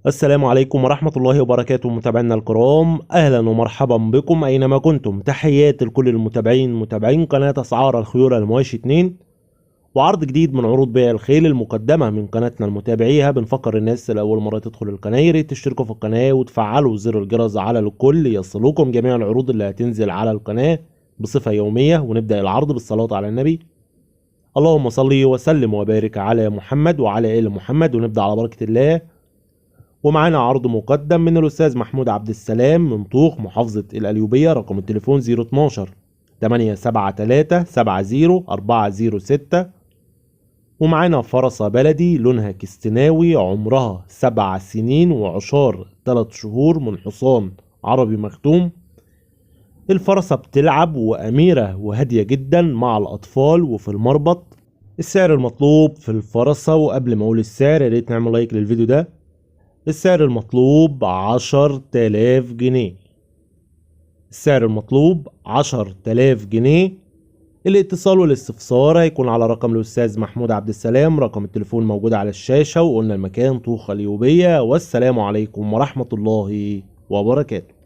السلام عليكم ورحمة الله وبركاته متابعينا الكرام، أهلا ومرحبا بكم أينما كنتم. تحياتي لكل المتابعين متابعين قناة أسعار الخيول المواشي 2، وعرض جديد من عروض بيع الخيل المقدمة من قناتنا المتابعيها. بنفكر الناس لأول مرة تدخل القناة يا ريت تشتركوا في القناة وتفعلوا زر الجرس على الكل يصلوكم جميع العروض اللي هتنزل على القناة بصفة يومية. ونبدأ العرض بالصلاة على النبي، اللهم صل وسلم وبارك على محمد وعلى آل محمد. ونبدأ على بركة الله. ومعانا عرض مقدم من الأستاذ محمود عبد السلام من طوخ محافظة القليوبية، رقم التليفون 012 873 70 406. ومعانا فرسة بلدي لونها كستناوي، عمرها 7 سنين وعشار 3 شهور، من حصان عربي مختوم. الفرسة بتلعب وأميرة وهادية جدا مع الأطفال وفي المربط. السعر المطلوب في الفرسة، وقبل ما أقول السعر يا ريت نعمل لايك للفيديو ده. السعر المطلوب 10,000 جنيه. السعر المطلوب 10,000 جنيه. الاتصال والاستفسار هيكون على رقم الأستاذ محمود عبد السلام، رقم التليفون موجود على الشاشة، وقلنا المكان طوخ القليوبية. والسلام عليكم ورحمة الله وبركاته.